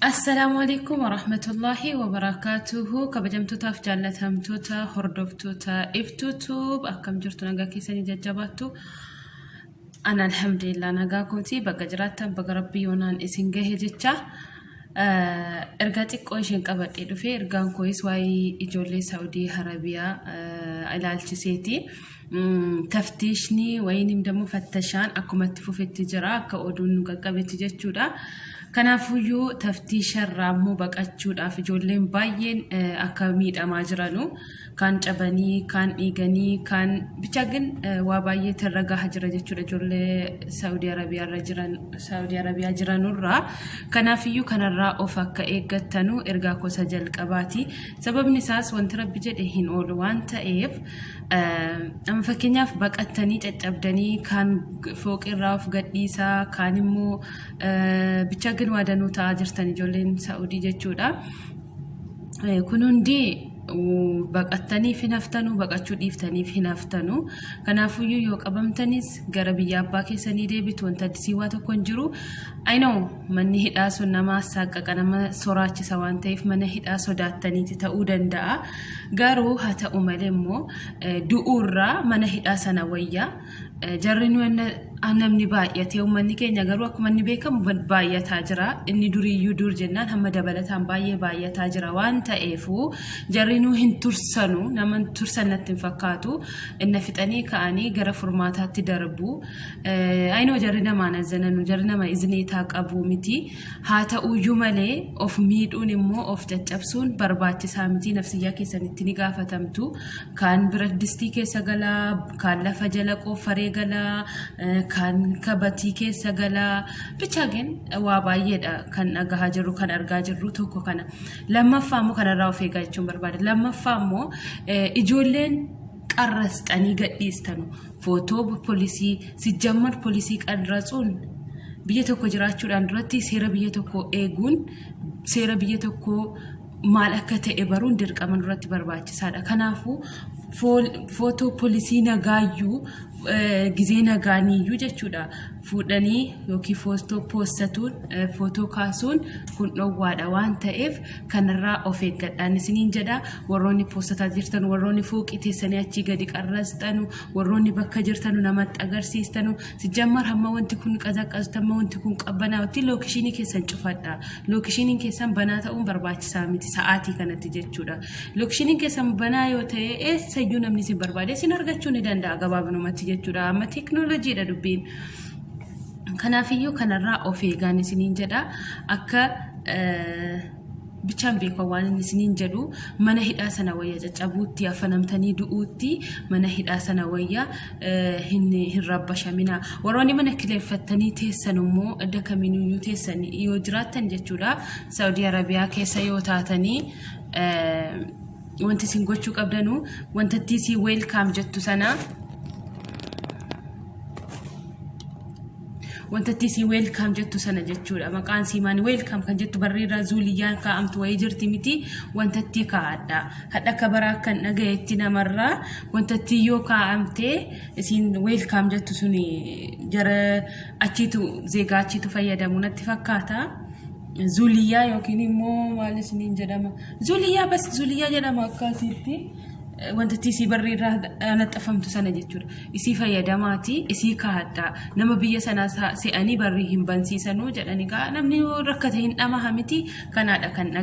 Assalaamu alaikum warahmatullaahi wabarakaatuhu. Kabajamtootaaf jaallatamtoota hordoftoota Iftuu Tube, akkam jirtu? Nagaa keessanii jajjabaattu? Ana alhamdulillah nagaa kooti. Bakka jiraattan baga rabbii yoonaan isin gahe jecha ergaa xiqqoo isheen qabadhee dhufe. Ergaan koo'is waa'ee ijoollee Saa'udii Arabiyaa ilaalchiseeti. Taftiishni wayiin immoo fattashaan akkuma itti fufetti jira, akka oduun nu qaqqabetti jechuudha. Kanaafuyyuu taftiisharraa immoo baqachuudhaaf ijoolleen baay'een akka miidhamaa jiranu, kaan cabanii, kaan dhiiganii, kaan bichaa gin waa baay'ee irra gahaa jira jechuudha ijoollee Saa'udii Arabiyaa irra jiran, Saa'udii Arabiyaa jiranurraa. Kanaafiyyuu kanarraa of akka eeggattanu ergaa gosa jalqabaati. Sababni isaas wanti rabbi jedhe hin oolu waan ta'eef, amma fakkeenyaaf baqattanii caccabdanii, kaan fooqirraa of gadhiisaa, kaan immoo bichaa gin waa danuu ta'aa jirtan ijoolleen Saa'udii jechuudha. Kun hundi baqattaniif hin haftanuu, baqachuu dhiiftaniif hin haftanuu. Kanaafuyyuu yoo qabamtanis gara biyya abbaa keessanii deebitu, wanta addisii waa tokko hin jiru. I know, manni hidhaa sun nama saaqaqa, nama soraachisa waan ta'eef mana hidhaa sodaattaniiti ta'uu danda'a. Garuu haa ta'u malee immoo du'uurraa mana hidhaa sana wayyaa. Jarri nu namni baay'atee, uummanni keenya garuu akkuma inni beekamu baay'ataa jira. Inni duriiyyuu dur jennaan hamma dabalataan baay'ee baay'ataa jira waan ta'eefu jarri nu hin tursanu, nama tursan natti hin fakkaatu. Inna fixanii ka'anii gara furmaataatti darbu. Ayinoo jarri namaan azananu, jarri nama izneetaa qabu miti. Haa ta'uyyuu malee of miidhuun immoo of caccabsuun barbaachisaa miti. Nafsiyyaa keessanitti ni gaafatamtu. Kaan bira distii keessa galaa, kaan lafa jala qooffaree galaa, kaan kabatii keessa galaa. Bichaa gin waa baay'eedha kan dhagahaa jirru, kan argaa jirru tokko kana. Lammaffaa immoo kanarraa of eegaa jechuun barbaada. Lammaffaa immoo ijoolleen qarrasxanii gadhiistanu footoo poolisii, sijjammar poolisii qarratsuun, biyya tokko jiraachuudhaan duratti seera biyya tokkoo eeguun, seera biyya tokkoo maal akka ta'e baruun dirqama nurratti barbaachisaadha. Kanaafuu footoo poolisii nagaayyuu, gizee nagaaniiyyuu jechuudha, fuudhanii yookiin footoo poostatuun, footoo kaasuun kun dhowwaadha waan ta'eef kanarraa of eeggadhaan isiniin jedha. Warroonni poostataa jirtan, warroonni fooqii teessanii achii gadi qarrastanu, warroonni bakka jirtanu namatti agarsiistanu, sijjammar hamma wanti kun qazaqqazutti, hamma wanti kun qabbanaa'utti lookishinii keessan cufadha. Lookishiniin keessan banaa ta'uun barbaachisaa miti sa'aatii kanatti jechuudha. Lookishiniin keessan banaa yoo ta'e eessayyuu namni isin barbaade isin argachuu ni danda'a gabaabinumatti jechuudha. Amma teekinooloojiidha dubbiin. Kanaafiyyuu kanarraa of eegaan isiniin jedha. Akka bichaan beekan waan inni isiniin jedhu, mana hidhaa sana wayya caccabuutti, afanamtanii du'uutti mana hidhaa sana wayya, hin rabbashamina. Warroonni mana kireeffattanii teessan immoo edda kamiiniyyuu teessan yoo jiraattan jechuudha. Saa'udii Arabiyaa keessa yoo taatanii wanti isin gochuu qabdanu wanta ittii welcome jettu sana, wanta ittii welcome jettu sana jechuudha. Maqaan siimaan welcome kan jettu barreerraa zuuliyyaan kaa'amtu wayii jirti miti, wanta ittii kaa'adha. Hadha akka baraa kan dhagayetti namarraa wanta ittii yoo kaa'amte isiin welcome jettu suni jara achiitu zeegaa achiitu fayyadamu natti fakkaata. Zuuliyyaa yookiin immoo maal isiniin jedhama? Zuuliyyaa, bas zuuliyyaa jedhama akkasitti. Wanta isii barreerraa naxxafamtu sana jechuudha. Isii fayyadamaati, isii kaa'adha. Nama biyya sanaa se'anii barrii hin bansiisanuu jedhanii gaa, namni rakkate hin dhamaha miti, kanaadha kan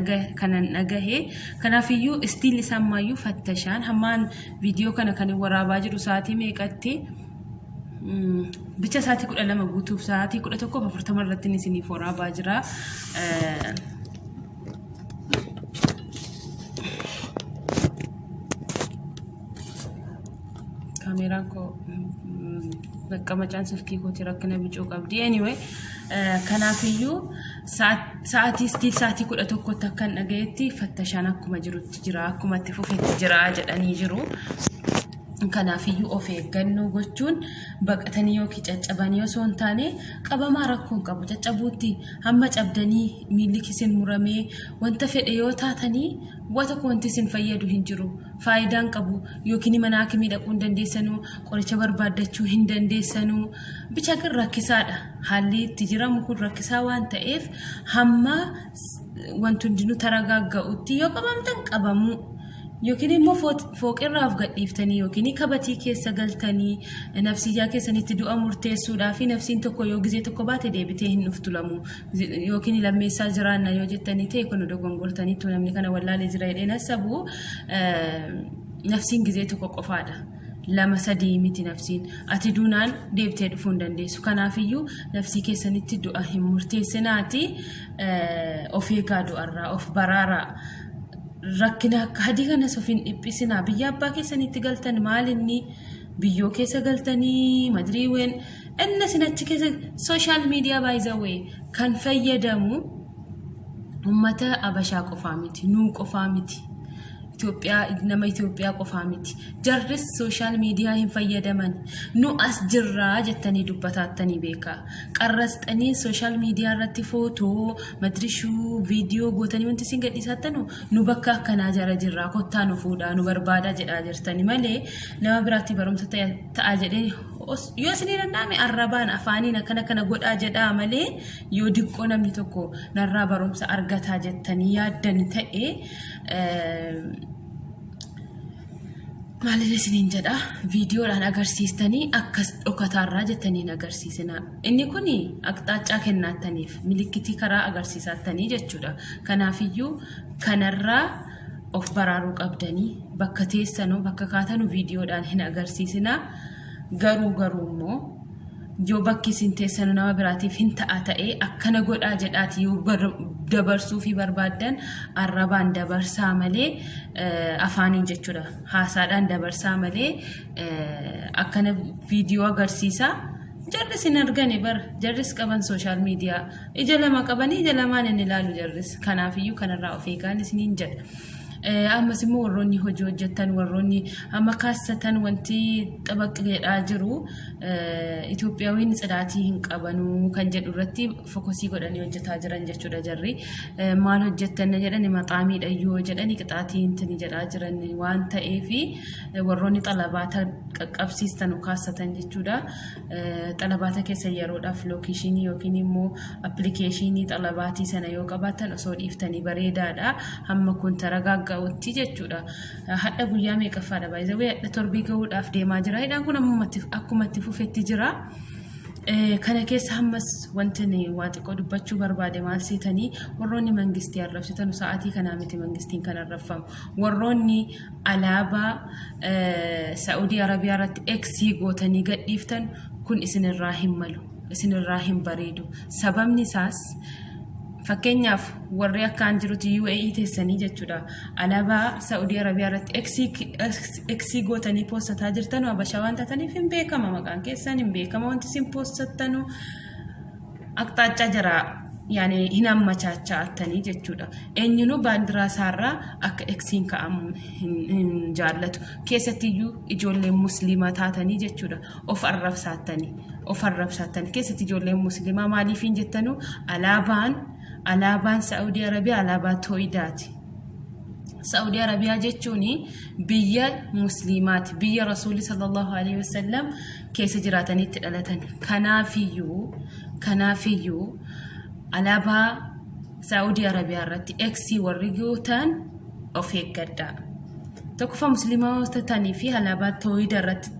kanan dhagahe. Kanaafiyyuu istiil isaan maayyuu fattashaan hammaan viidiyoo kana kan waraabaa jiru sa'aatii meeqatti? Bicha sa'aatii 12 guutuuf, sa'aatii 11:40 irratti isiniif waraabaa jira. Kaameeraan koo maqqamacaan silkii kooti rakkina bicuu qabdi. Anyway, kanaafiyyuu sa'aatii still sa'aatii 11tti akkan dhagayetti fattashaan akkuma jirutti jira, akkuma itti fufetti jira jedhanii jiru. Kanaafiyyuu of eeggannoo gochuun baqatanii yookiin caccabanii osoo hin taane, qabamaa rakkoon qabu caccabuutti, hamma cabdanii miilli isin muramee wanta fedhe yoo taatanii waa tokko wanti isin fayyadu hin jiru. Faayidaan qabu yookiin mana hakimii dhaquu hin dandeessanuu, qoricha barbaaddachuu hin dandeessanuu. Bicha kan rakkisaadha. Haalli itti jiramu kun rakkisaa waan ta'eef hamma Wanti hundinuu taragaagga'utti yoo qabamtan qabamuu yookiin immoo fooqirraa of gadhiiftanii yookiin kabatii keessa galtanii nafsiyyaa keessanitti du'a murteessuudhaa fi nafsiin tokko yoo gizee tokko baate deebitee hin dhuftu lamu yookiin lammeessaa jiraanna yoo jettanii ta'e kun dogongortaniitu namni kana wallaalee jira jedhee nasabu nafsiin gizee tokko qofaadha. Lama sadii miti nafsiin ati duunaan deebitee dhufuu hin dandeessu. Kanaafiyyuu nafsii keessanitti du'a hin murteessinaati of eegaa du'arraa of baraaraa. Rakkina akka hadii kanas of hin dhiphisinaa. Biyya abbaa keessanitti galtan maal inni biyyoo keessa galtanii madiriiween inni isin achi keessa social media by the way kan fayyadamu ummata Abashaa qofaa miti nuu qofaa miti. Itoophiyaa nama Itoophiyaa qofaa miti. Jarris social media hin fayyadaman. Nu as jirraa jettanii dubbataattanii beekaa. Qarrasxanii social media irratti footoo, madirishuu, viidiyoo gootanii wanti isin gadhiisaattanu nu bakka akkanaa jara jirraa kottaa nu fuudhaa nu barbaadaa jedhaa jirtani malee nama biraatti barumsa ta'a jedhee yoo isinii danda'ame arrabaan afaaniin akkana kana godhaa jedhaa malee yoo diqqoo namni tokko narraa barumsa argataa jettanii yaaddan ta'e maalin isiniin jedha viidiyoodhaan agarsiistanii akkas dhokataarraa jettanii hin agarsiisinaa. Inni kun aqxaaccaa kennaattaniif milikkitii karaa agarsiisaattanii jechuudha. Kanaafiyyuu kanarraa of baraaruu qabdanii bakka teessanuu bakka kaatanuu viidiyoodhaan hin agarsiisinaa. Garuu garuu immoo yoo bakki isin teessanu nama biraatiif hin ta'a ta'ee akkana godhaa jedhaati yoo dabarsuufii barbaaddan arrabaan dabarsaa malee afaaniin jechuudha haasaadhaan dabarsaa malee akkana viidiyoo agarsiisaa jarris hin argani bar jarris qaban social media ija lama qabanii ija lamaan hin ilaalu jarris kanaafiyyuu kanarraa of eegaan isiniin jedha. Ammas immoo warroonni hojii hojjettan warroonni amma kaassatan wanti xabaq jedhaa jiru Itoophiyaawiin tsidaatii hin qabanuu kan jedhu irratti focus godhanii hojjetaa jiran jechuudha jarri. Maal hojjettan jedhani maxaamiidha yoo jedhani qixaatii hintini jedhaa jiran waan ta'eef warroonni xalabaata qaqqabsiistan kaassatan jechuudha. Xalabaata keessa yeroodhaaf location yookiin immoo application xalabaatii sana yoo qabaattan osoo dhiiftanii bareedaadha. Hamma kun taragaagga'utti jechuudha. Hadha guyyaa meeqaffaadha baay'ee hadha torbii gahuudhaaf deemaa jira. Hidhaan kun akkuma itti fufetti jira. Kana keessa ammas wanti waa xiqqoo dubbachuu barbaade maal seetanii warroonni mangistii arrabsitan sa'aatii kanaa miti mangistiin kan arrabfamu. Warroonni alaabaa Saa'udii Arabiyaa irratti X gootanii gadhiiftan kun isinirraa hin malu. Isinirraa hin bareedu. Sababni isaas fakkeenyaaf warri akkaan jirutti UAE teessanii jechuudha. Alaabaa Saa'udii Arabiyaa irratti X gootanii poostataa jirtan Habashaa waan taataniif hin beekama maqaan keessan hin beekama wanti isin poostattanu aqxaachaa jira yaani hin ammachaacha'attanii jechuudha. Eenyunuu baandiraa isaarraa akka Xiin ka'amu hin jaallatu. Keessattiyyuu ijoolleen musliimaa taatanii jechuudha. Of arrabsaattanii of arrabsaattanii keessatti ijoolleen musliimaa maaliif hin jettanu alaabaan Saa'udii Arabiyaa alaabaa tooyidaati. Saa'udii Arabiyaa jechuun biyya musliimaati. Biyya Rasuulli sallallahu alaihi wasallam keessa jiraatanitti dhalatan. Kanaafiyyuu alaabaa Saa'udii Arabiyaa irratti X warri gootan of eeggadhaa. Tokkoffaa musliimaa ta'anii fi alaabaa tooyida irratti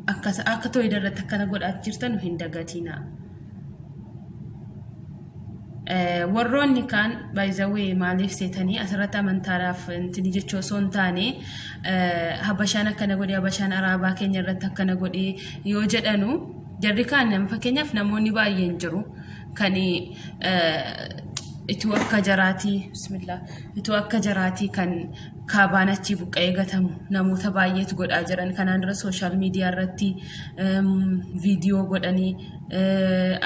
akka tooyida irratti akkana godhaa jirtan hin dagatinaa. Warroonni kaan by the way maaliif seetanii asirratti amantaadhaaf intini jechuu osoo hin taane habashaan akkana godhe habashaan araabaa keenya irratti akkana godhe yoo jedhanu jarri kaan fakkeenyaaf namoonni baay'een jiru kan ituu akka jaraatii bismillah ituu akka jaraatii kan kaabaan achii buqqa'ee gatamu namoota baay'eetu godhaa jiran kanaan dura social media irratti viidiyoo godhanii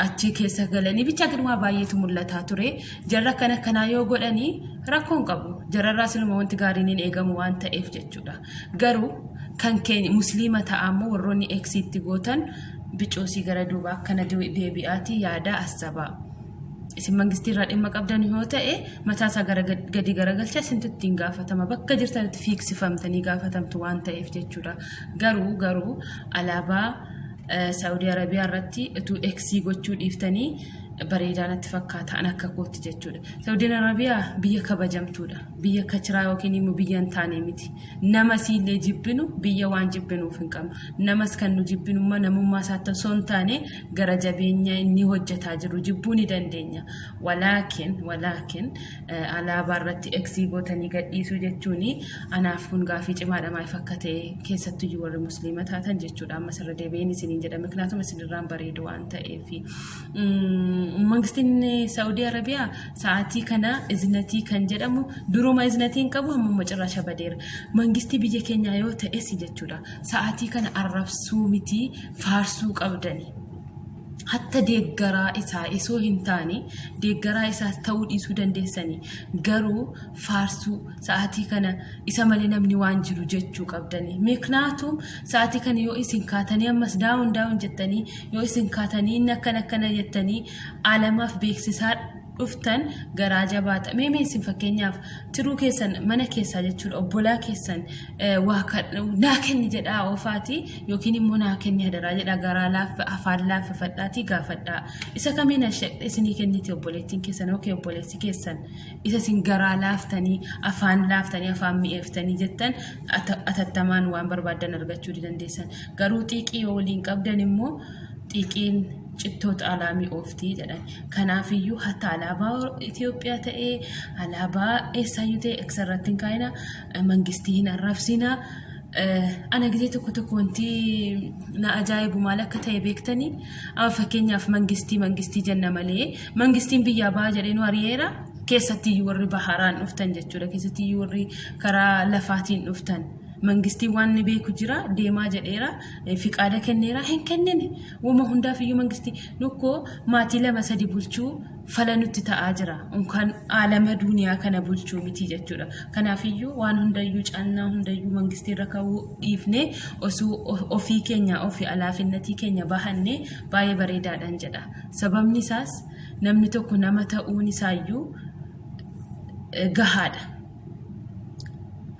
achi keessa galanii bicha girmaa baay'eetu mul'ataa ture jarra akkana akkanaa yoo godhanii rakkoon qabu jararraa siluma wanti gaariin hin eegamu waan ta'eef jechuudha garuu kan keenya musliima ta'a ammoo warroonni Xiitti gootan bicoosii gara duubaa akkana deebi'aatii yaadaa assabaa. Isin mangistii irraa dhimma qabdan yoo ta'e mataa isaa gara gadi garagalcha isintu ittiin gaafatama bakka jirtanitti fiiksifamtanii gaafatamtu waan ta'eef jechuudha. Garuu alaabaa Saa'udii Arabiyaa irratti utuu X gochuu dhiiftanii Bareedaa natti fakkaata an akka kootti jechuudha. Saawudiin Arabiyaa biyya kabajamtuudha. Biyya kachiraa yookiin immoo biyya hin taane miti. Nama siillee jibbinu biyya waan jibbinuuf hin qabnu. Namas kan nu jibbinu immoo namummaa isaatti osoo hin taane gara jabeenya inni hojjetaa jiru jibbuu ni dandeenya. Walaakin walaakin alaabaa irratti eksii gootanii gadhiisuu jechuun anaaf kun gaafii cimaadha maaliif akka ta'e keessattuyyuu warri musliima taatan jechuudha. Ammas irra deebi'een isiniin jedha miknaatuma isinirraan bareedu waan ta'eef. Mangistiin Saa'udii Arabiyaa sa'aatii kana iznatii kan jedhamu duruma iznatii hin qabu hammuma cirraasha badeera. Mangistii biyya keenyaa yoo ta'es jechuudha sa'aatii kana arrabsuu miti faarsuu qabdani. Hatta deeggaraa isaa osoo hin taane deeggaraa isaas ta'uu dhiisuu dandeessanii garuu faarsuu sa'aatii kana isa malee namni waan jiru jechuu qabdanii. Miknaatum sa'aatii kana yoo isin kaatanii ammas daawun daawun jettanii yoo isin kaatanii inni akkana akkana jettanii alamaaf beeksisaa dhuftan garaa jabaata. Mee mee isin fakkeenyaaf tiruu keessan mana keessaa jechuudha obbolaa keessan waa naa kenni jedhaa oofaati yookiin immoo naa kenni hadaraa jedhaa garaa laaffa afaan laaffifadhaatii gaafadhaa. Isa kamiin isinii kenniti obboleettiin keessan yookiin obboleessi keessan. Isa isin garaa laaftanii, afaan laaftanii, afaan mi'eeftanii jettan atattamaan waan barbaaddan argachuu ni dandeessan. Garuu xiiqii yoo waliin qabdan immoo xiiqiin cittoo caalaa mi'oofti jedhan. Kanaafiyyuu hatta alaabaa Itoophiyaa ta'ee alaabaa eessaayyuu ta'e X irratti hin kaa'ina, mangistii hin arrabsina. Ana gizee tokko tokko wanti na ajaa'ibu maal akka ta'e beektanii amma fakkeenyaaf mangistii mangistii jenna malee mangistiin biyyaa baha jedhee nu ari'eera keessattiyyuu warri baharaan dhuftan jechuudha keessattiyyuu warri karaa lafaatiin dhuftan mangistiin waan ni beeku jira deemaa jedheera fiqaada kenneera hin kennine wama hundaaf iyyuu mangistii nukkoo maatii lama sadi bulchuu fala nutti ta'aa jira. Unkaan aalama duuniyaa kana bulchuu miti jechuudha. Kanaafiyyuu waan hundayyuu cannaa hundayyuu mangistii irra ka'uu dhiifnee osoo ofii keenya ofii alaafinnatii keenya bahannee baay'ee bareedaadhaan jedha. Sababni isaas namni tokko nama ta'uun isaayyuu gahaadha.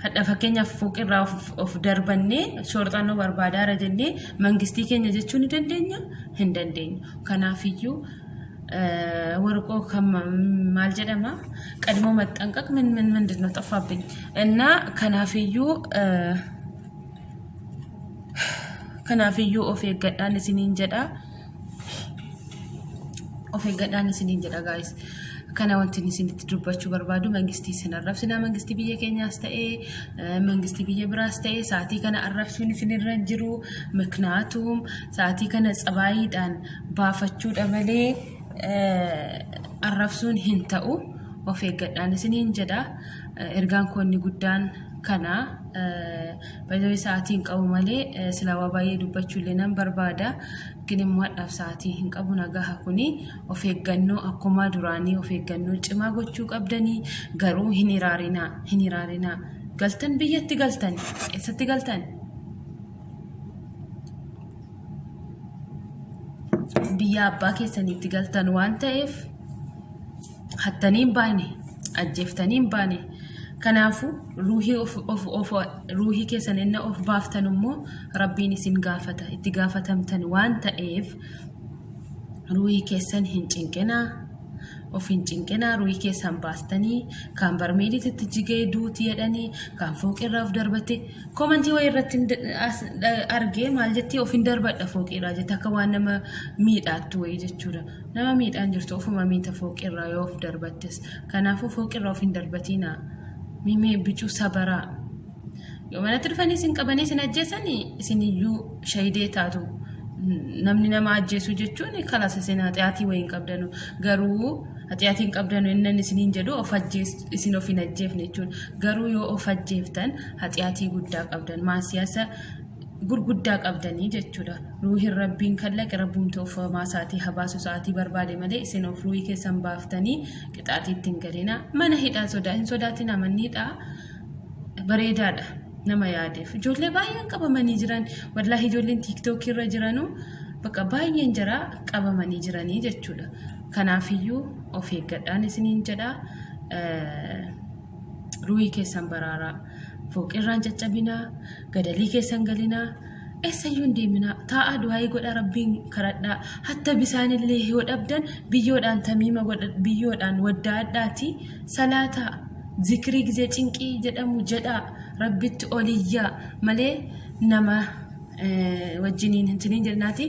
Hadha fakkeenyaaf fooqirraa of darbannee shoorxannoo barbaadaara jennee mangistii keenya jechuu ni dandeenya? Hin dandeenyu. Kanaafiyyuu ወርቆ maal jedhama ቀድሞ መጠንቀቅ ምን ምን ምንድን ነው ጠፋብኝ። እና kanaafiyyuu of eeggadhaan isiniin jedha. Of eeggadhaan isiniin jedha guys. Kana wanti isinitti dubbachuu barbaadu mangistii isin arrabsinaa mangistii biyya keenyaas ta'ee mangistii biyya biraas ta'ee sa'aatii kana arrabsuun isinirra hin jiru. Miknaatum sa'aatii kana tsabaayiidhaan baafachuudha malee arrabsuun hin ta'u. Of eeggadhaan isiniin jedha. Ergaan koo inni guddaan kana. Baay'ee sa'aatii hin qabu malee silaa waa baay'ee dubbachuu illee nan barbaada. Gin immoo hadhaaf sa'aatii hin qabu nagaha kuni of eeggannoo akkuma duraanii of eeggannoo cimaa gochuu qabdanii garuu hin iraarinaa hin iraarinaa galtan biyyatti galtan eessatti galtan biyya abbaa keessaniitti galtan waan ta'eef hattanii hin baane ajjeeftanii hin baane kanaafuu ruuhii of of of ruuhii keessan inni of baaftan immoo rabbiin isin gaafata itti gaafatamtan waan ta'eef ruuhii keessan hin cinqinaa of hin cinqinaa ruuhii keessan baastanii kaan barmeeliitti jigee duuti jedhanii kaan fooqirraa of darbate Koomantii wayii irratti argee maal jetti of hin darbadha fooqiirraa jette akka waan nama miidhaattu wayii jechuudha. Nama miidhaan jirtu ofuma miita fooqiirraa yoo of darbattes. Kanaafuu fooqiirraa of hin darbatiinaa. Mimee bicuu sabaraa. Yoo manatti dhufanii isin qabanii isin ajjeesanii isin iyyuu shahidee taatu. Namni nama ajjeesuu jechuun kalas isin haxiyaatii wayii hin qabdanu. Garuu Haxiyaatii hin qabdanu innan isiniin jedhu of ajjees isin of hin ajjeefne jechuun garuu yoo of ajjeeftan haxiyaatii guddaa qabdan maasiyasa gurguddaa qabdanii jechuudha. Ruuhin rabbiin kallaqe rabbumti of maasaatii habaasu sa'aatii barbaade malee isin of ruuhii keessan baaftanii qixaatii hin galina. Mana hidhaa sodaa hin sodaatina manni hidhaa bareedaadha nama yaadeef. Ijoollee baay'een qabamanii jiran wallaahi ijoolleen tiiktookii irra jiranuu bakka baay'een jara qabamanii jiranii jechuudha. Kanaafiyyuu of eeggadhaan isiniin jedha. Ruuhii keessan baraaraa. Fooqirraan caccabinaa, gadalii keessan galinaa. Eessayyuu hin deeminaa. Taa'aa du'aayii godhaa Rabbiin kadhadhaa. Hatta bisaanillee yoo dhabdan biyyoodhaan tamiima godha biyyoodhaan waddaa'adhaatii salaataa. Zikrii gizee cinqii jedhamu jedhaa Rabbitti oliyyaa malee nama wajjiniin hin isiniin jedhinaati.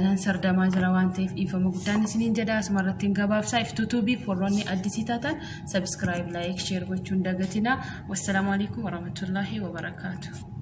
Nan sardamaa jira waan ta'eef dhiifama guddaan isiniin jedha. Asuma irratti hin gabaabsaa. Iftuu tuubiif warroonni addisii taatan sabiskiraayib, laayik, sheer gochuun dagatinaa. Wassalaamu alaikum warahmatullaahi wabarakaatu.